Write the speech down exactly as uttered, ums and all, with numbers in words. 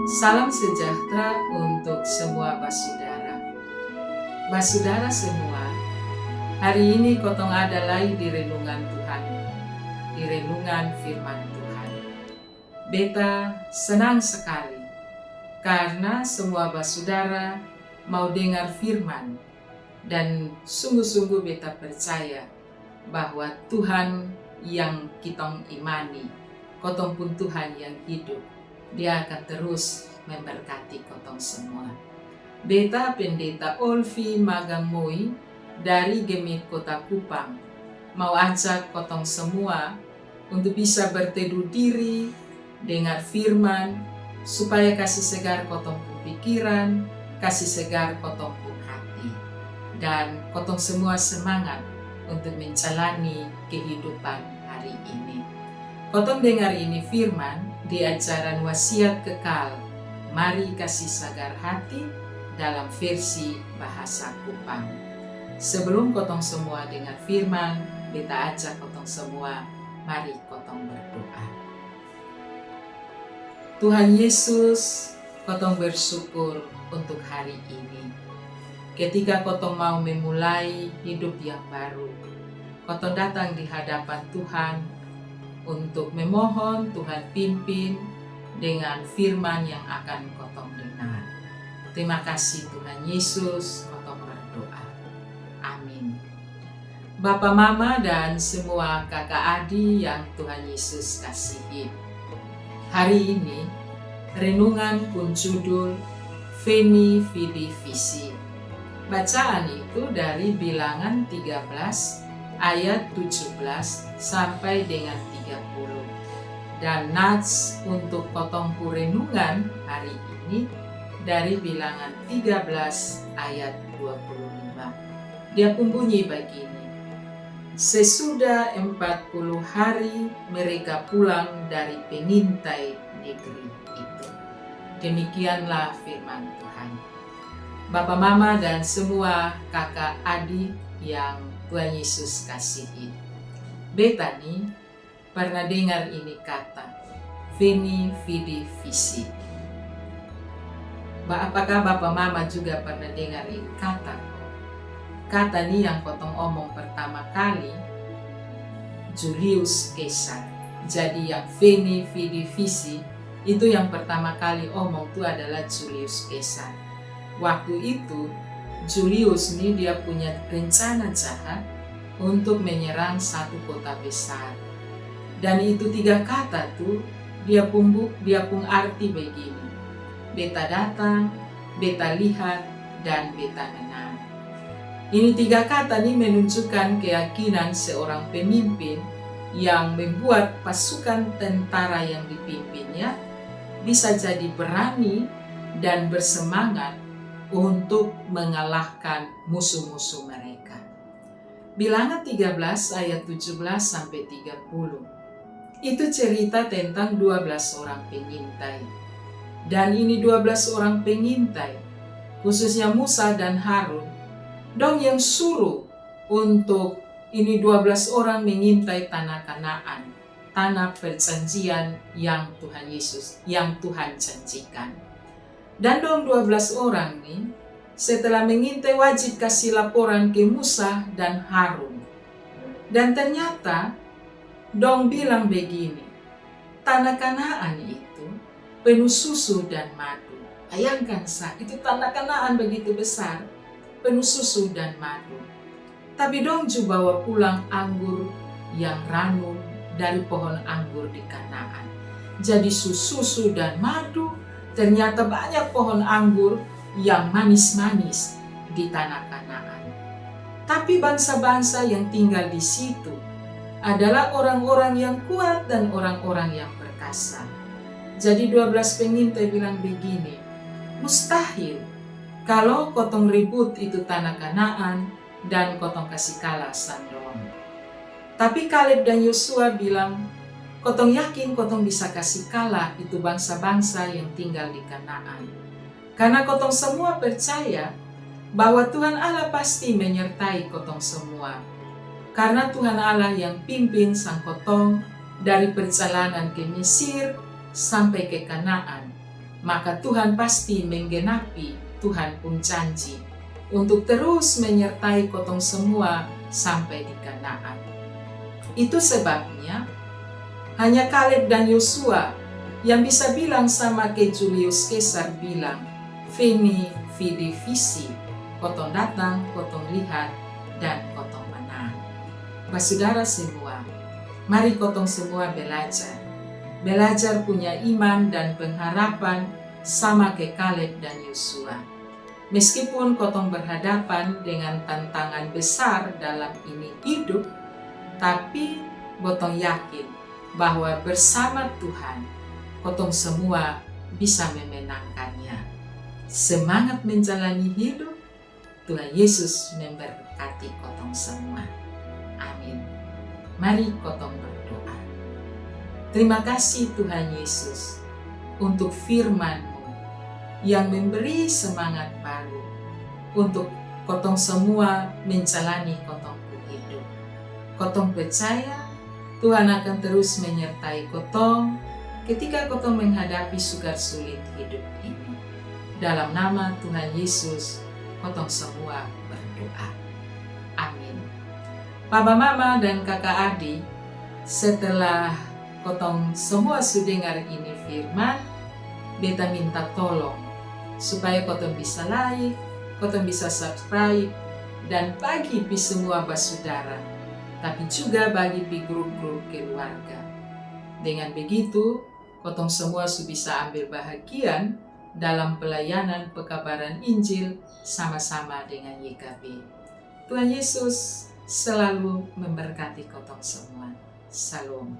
Salam sejahtera untuk semua basudara. Basudara semua, hari ini kotong ada lai di renungan Tuhan, di renungan firman Tuhan. Beta senang sekali karna semua basudara mau dengar firman, dan sungguh-sungguh beta percaya bahwa Tuhan yang kitong imani, kotong pung Tuhan yang hidup, Dia akan terus memberkati kotong semua. Beta Pendeta Olfi Magang Moi dari GMIT Kota Kupang mau ajak kotong semua untuk bisa berteduh diri, dengar firman, supaya kasi segar kotong pung pikiran, kasi segar kotong pung hati, dan kotong semua semangat untuk menjalani kehidupan hari ini. Kotong dengar ini firman di ajaran Wasiat Kekal, Mari Kasi Sagar Hati, dalam versi bahasa Kupang. Sebelum kotong semua dengar firman, beta ajak kotong semua, mari kotong berdoa. Tuhan Yesus, kotong bersyukur untuk hari ini. Ketika kotong mau memulai hidup yang baru, kotong datang di hadapan Tuhan untuk memohon Tuhan pimpin dengan firman yang akan kotong dengar. Terima kasih Tuhan Yesus, kotong berdoa. Amin. Bapa, mama, dan semua kaka adi yang Tuhan Yesus kasihi. Hari ini, renungan pung judul Veni Vidi Vici. Bacaan itu dari Bilangan tiga belas ayat tujuh belas sampai dengan tiga puluh. Dan nats untuk kotong pung renungan hari ini dari Bilangan tiga belas ayat dua puluh lima. Dia pung bunyi bagini: Sesudah empat puluh hari mereka pulang dari pengintai negeri itu. Demikianlah firman Tuhan. Bapa, mama, dan semua kaka adik yang Tuhan Yesus kasihi. Beta ni pernah dengar ini kata, Veni Vidi Vici. Ba, apakah bapa mama juga pernah dengar ini kata? Kata ni yang kotong omong pertama kali, Julius Caesar. Jadi yang Veni Vidi Vici itu yang pertama kali omong tu adalah Julius Caesar. Waktu itu, Julius ni dia punya rencana jahat untuk menyerang satu kota besar. Dan itu tiga kata tu, dia pung bu-, dia pung arti begini: beta datang, beta lihat, dan beta menang. Ini tiga kata ni menunjukkan keyakinan seorang pemimpin yang membuat pasukan tentara yang dipimpinnya bisa jadi berani dan bersemangat untuk mengalahkan musuh-musuh mereka. Bilangan tiga belas ayat tujuh belas sampai tiga puluh. Itu cerita tentang dua belas orang pengintai. Dan ini dua belas orang pengintai, khususnya Musa dan Harun, dong yang suruh untuk ini dua belas orang mengintai tanah Kanaan, tanah perjanjian yang Tuhan Yesus, yang Tuhan janjikan. Dan dong dua belas orang ni, setelah mengintai, wajib kasi laporan ke Musa dan Harun. Dan ternyata dong bilang begini, tanah Kanaan itu penuh susu dan madu. Bayangkan sa, itu tanah Kanaan begitu besar, penuh susu dan madu. Tapi dong ju bawa pulang anggur yang ranum dari pohon anggur di Kanaan. Jadi su-, susu dan madu, ternyata banyak pohon anggur yang manis-manis di tanah Kanaan. Tapi bangsa-bangsa yang tinggal di situ adalah orang-orang yang kuat dan orang-orang yang perkasa. Jadi dua belas pengintai bilang begini, mustahil kalau kotong rebut itu tanah Kanaan dan kotong kasi kalah sang dong. Tapi Kaleb dan Yosua bilang, kotong yakin kotong bisa kasi kalah itu bangsa-bangsa yang tinggal di Kanaan. Karna kotong semua percaya bahwa Tuhan Allah pasti menyertai kotong semua. Karna Tuhan Allah yang pimpin sang kotong dari perjalanan ke Mesir sampai ke Kanaan. Maka Tuhan pasti menggenapi Tuhan pung janji untuk terus menyertai kotong semua sampai di Kanaan. Itu sebabnya hanya Kaleb dan Yosua yang bisa bilang sama ke Julius Caesar bilang, "Veni, vidi, vici," kotong datang, kotong lihat, dan kotong menang. Basudara semua, mari kotong semua belajar. Belajar punya iman dan pengharapan sama ke Kaleb dan Yosua. Meskipun kotong berhadapan dengan tantangan besar dalam ini hidup, tapi botong yakin bahwa bersama Tuhan, kotong semua bisa memenangkannya. Semangat menjalani hidup. Tuhan Yesus memberkati kotong semua. Amin. Mari kotong berdoa. Terima kasih Tuhan Yesus untuk firman-Mu yang memberi semangat baru untuk kotong semua menjalani kotong pung hidup. Kotong percaya Tuhan akan terus menyertai kotong ketika kotong menghadapi sukar sulit hidup ini. Dalam nama Tuhan Yesus, kotong semua berdoa. Amin. Papa, mama, dan kaka adi, setelah kotong semua su dengar ini firman, beta minta tolong supaya kotong bisa like, kotong bisa subscribe, dan bagi pi semua basudara, tapi juga bagi pi grup-grup keluarga. Dengan begitu, kotong semua su bisa ambil bahagian dalam pelayanan pekabaran Injil sama-sama dengan Y K B. Tuhan Yesus selalu memberkati kotong semua. Shalom.